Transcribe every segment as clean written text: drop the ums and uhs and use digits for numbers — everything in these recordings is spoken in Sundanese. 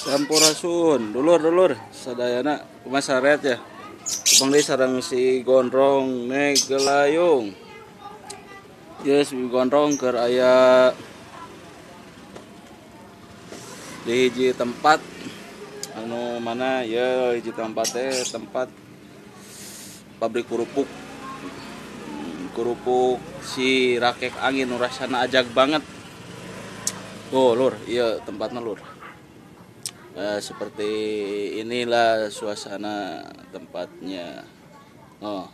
Sampurasun, dulur-dulur sadayana kumaha saret ya. Tepang deui sareng si Gondrong Negelayung. Ieu si Gondrong keur aya di hiji tempat anu mana ya, hiji tempat teh tempat pabrik kerupuk. Kerupuk si Rakek Angin nu rasana ajag banget. Tuh lur, iya tempatnya lur. Seperti inilah suasana tempatnya. Oh,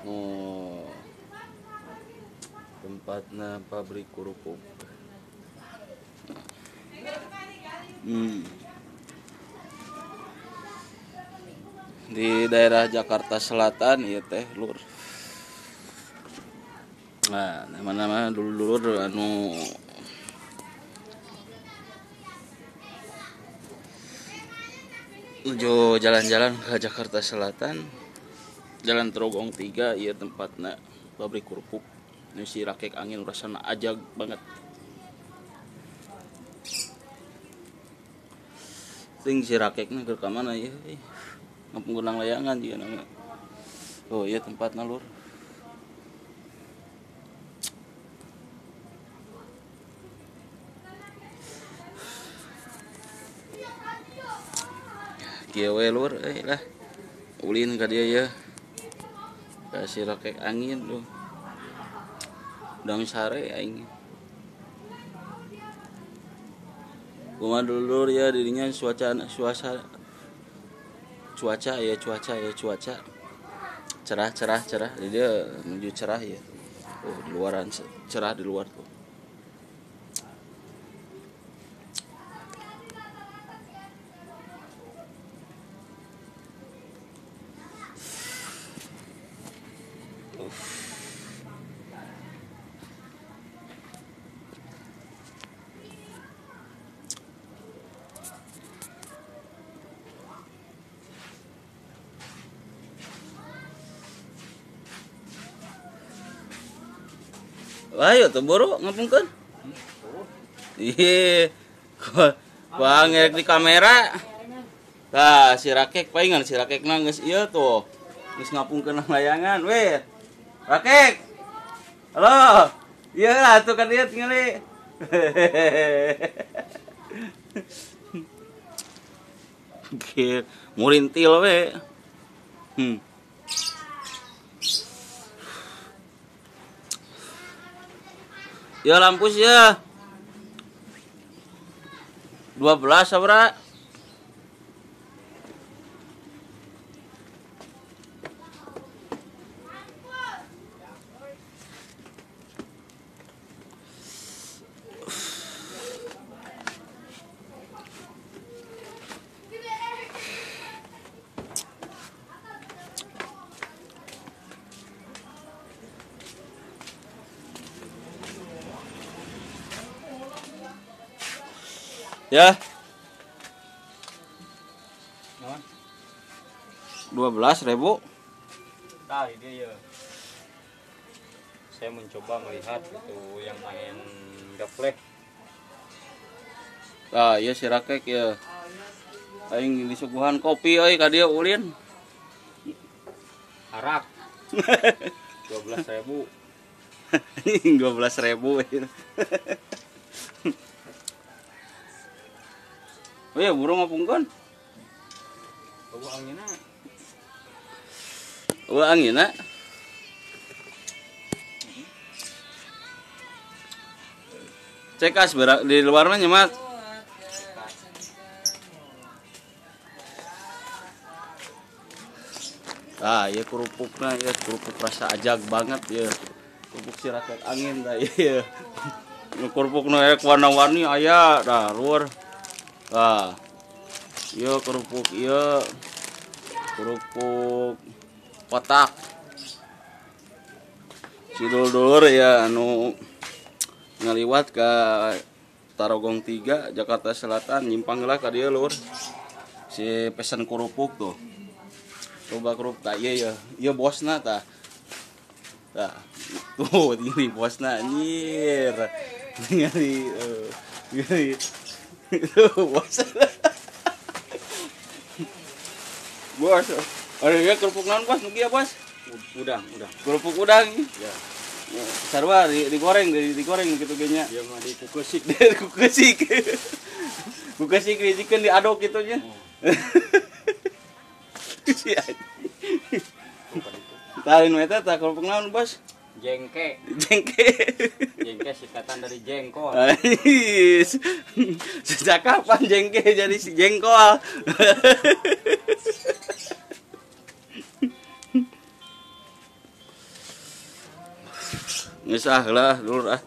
oh, tempatnya pabrik kerupuk. Di daerah Jakarta Selatan ya teh lur. Nah, nama-nama dulur-dulur anu menuju jalan-jalan ke Jakarta Selatan, Jalan Terogong 3, iya tempatnya pabrik kerupuk. Ini si Rakek Angin rasana ajag banget. Ting si Rakeknya ke mana ya? Ngampung layangan juga nama. Oh iya tempatnya lur. Kieu we lur euy lah. Ulin ka dieu ya. Ka si Rakek Angin tuh. Udang sare aing. Kumaha dulur ya dirinya cuaca cerah cerah cerah. Di dia menuju cerah ya. Oh, di luaran cerah di luar tuh. Ayo tuh buru ngapungkeun. Ih, bang di kamera. Tah si Rakek palingan si Rakekna geus ieu tuh. Geus ngapungkeun layangan weh. Rakek. Halo. Ieu lah tuh kan dia tingali. Oke, murintil we. Ya lampus ya. 12 sabra. Ya. 12.000. Nah, ini ya. Saya mencoba melihat itu yang main gaplek. Ah, iya si Rakek ya. Aing disuguhan kopi euy ka dieu ulin. Arak. 12.000. 12.000. Oh iya, burung ngapungkeun. Eueuh anginna. Eueuh anginna. Cek as di luar mah nyemat. Ah, ieu kerupukna ieu kerupuk rasa ajag banget ieu. Kerupuk si Rakek Angin tah ieu. Kerupukna warna-warni aya dah luar. Nah, iya kerupuk, iya kerupuk kotak. Si dulur ya anu ngaliwat ke Tarogong 3 Jakarta Selatan nyimpang lah ka dieu lur. Si pesen kerupuk tuh. Coba kerupuk tah ieu ya, ieu bosna tah. Tah, tuh ini bosna anjir. Ningali. Bos. Bos. Ada ya kerupuk naon bos nu kieu bos? Udang, udang. Kerupuk udang. Ya. Sarua digoreng, digoreng gitu ge nya. Dia mah dikukesik. Dikukesik. Kukesik dijikeun diaduk kitu nya. Si anjing. Talin eta tah kerupuk naon bos? Jengke. Jengke. Jengke singkatan dari jengkol. Sejak kapan jengke jadi si jengkol? Geus ah heula dulur ah.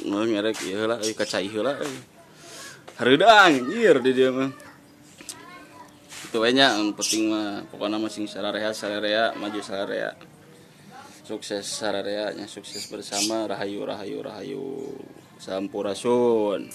Nu ngerek ieu heula euy kacai heula euy. Hareudang anjir di dieu mah. Itu we nya anu penting mah pokona mah sing sararea sararea maju sararea. Sukses sararea nya sukses bersama rahayu rahayu rahayu. Sampurasun.